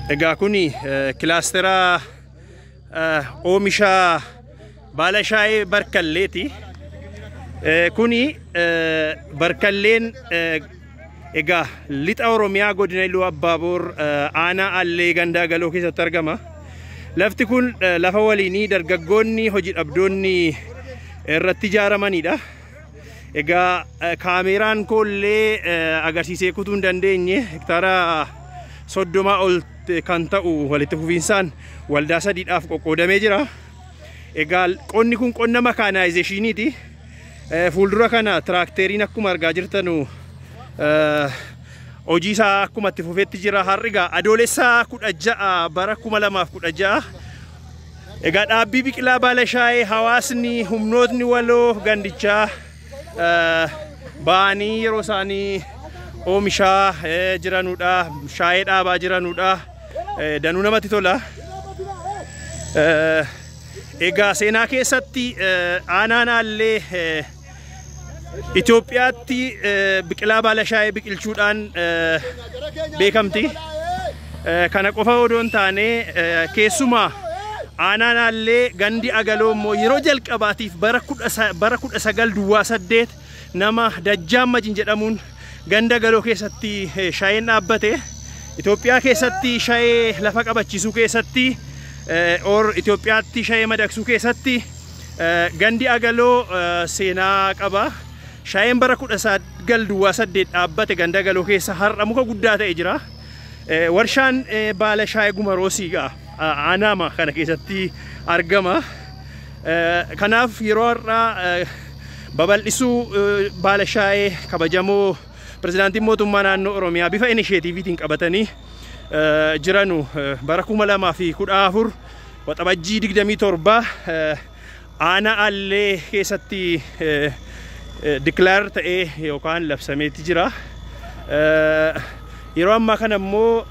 Egaa kuni kilaastera oomisha baala shaayee Barkalleeti. Kuni Barkalleen egaa lixa Oromiyaa godina Iluu Abbaaboor aanaa Allee gandaa galoo keessatti argama. Lafti kun lafa waliinii dargaggoonni hojii dhabdoonni irratti ijaaramanidha. Egaa kaameeraan koollee agarsiisee kutuu hin dandeenye, hektaara 30 ol kan ta'u walitti fufiinsaan waldaa sadiidhaaf qoqqoodamee jira. Egaa qonni kun qonna makaanaayizeeshiniiti. Fuuldura kana tiraakteriin akkuma argaa jirtanu hojii isaa akkuma itti fufeetti jira. Har'i egaa Adoolessa 16 bara 2016 egaa dhaabbii biqilaa baala shaayee hawaasni humnootni waloo gandichaa ba'anii yeroo isaanii oomishaa jiranudha. Shaayee dhaabaa jiranudha. Danuu namatti tola. Egaa seenaa keessatti aanaan Aallee Itoophiyaatti biqilaa baala shaayee biqilchuudhaan beekamti. Kana qofa odoo hin taane, keessumaa aanaan Aallee gandi Agaloo immoo yeroo jalqabaatiif bara 1908 nama Dajjaan Majin jedhamuun ganda Agaloo keessatti shaayeen dhaabbate. Itoophiyaa keessatti shaayee lafa qabachiisuu keessatti or Itoophiyaatti shaayee madaqsuu keessatti gandi Agaloo seenaa qaba. Shaayeen bara 1908 dhaabbate ganda Agaloo keessa har'a muka guddaa ta'e jira. Warshaan baala shaayee Gumaroosii aanaama kana keessatti argama. Kanaaf yeroo har'aa babal'isuu baala shaayee kabajamoo pirezidaantiin mootummaa naannoo Oromiyaa bifa inisheetiiviitiin qabatanii jiranu bara 2014 Waxabajjii 27 aanaa Aallee keessatti declare ta'ee yookaan labsameetti jira. Yeroo ammaa kana immoo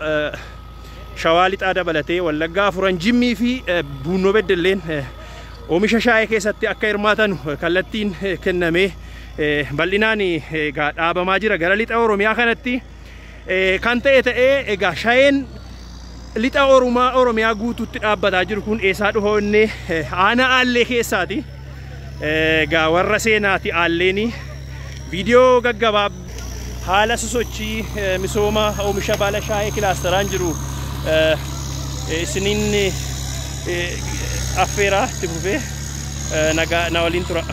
Shawaa Lixaa dabalatee Wallaggaa afuran, Jimmii fi Buunnoo Beddelleen oomisha shaayee keessatti akka hirmaatan kallattiin kennamee bal'inaan egaa dhaabamaa jira gara lixa Oromiyaa kanatti. Kan ta'e ta'ee, egaa shaayeen lixa Oromiyaa guutuutti dhaabbataa jiru kun eessaa dhufa inni? Aanaa Aallee keessaati. Egaa warra seenaati Aalleeni. Viidiyoo gaggabaab haala sosochii misooma oomisha baala shaayee kilaasteraan jiru isiniin affeeraa itti fufee nagaa na waliin tura.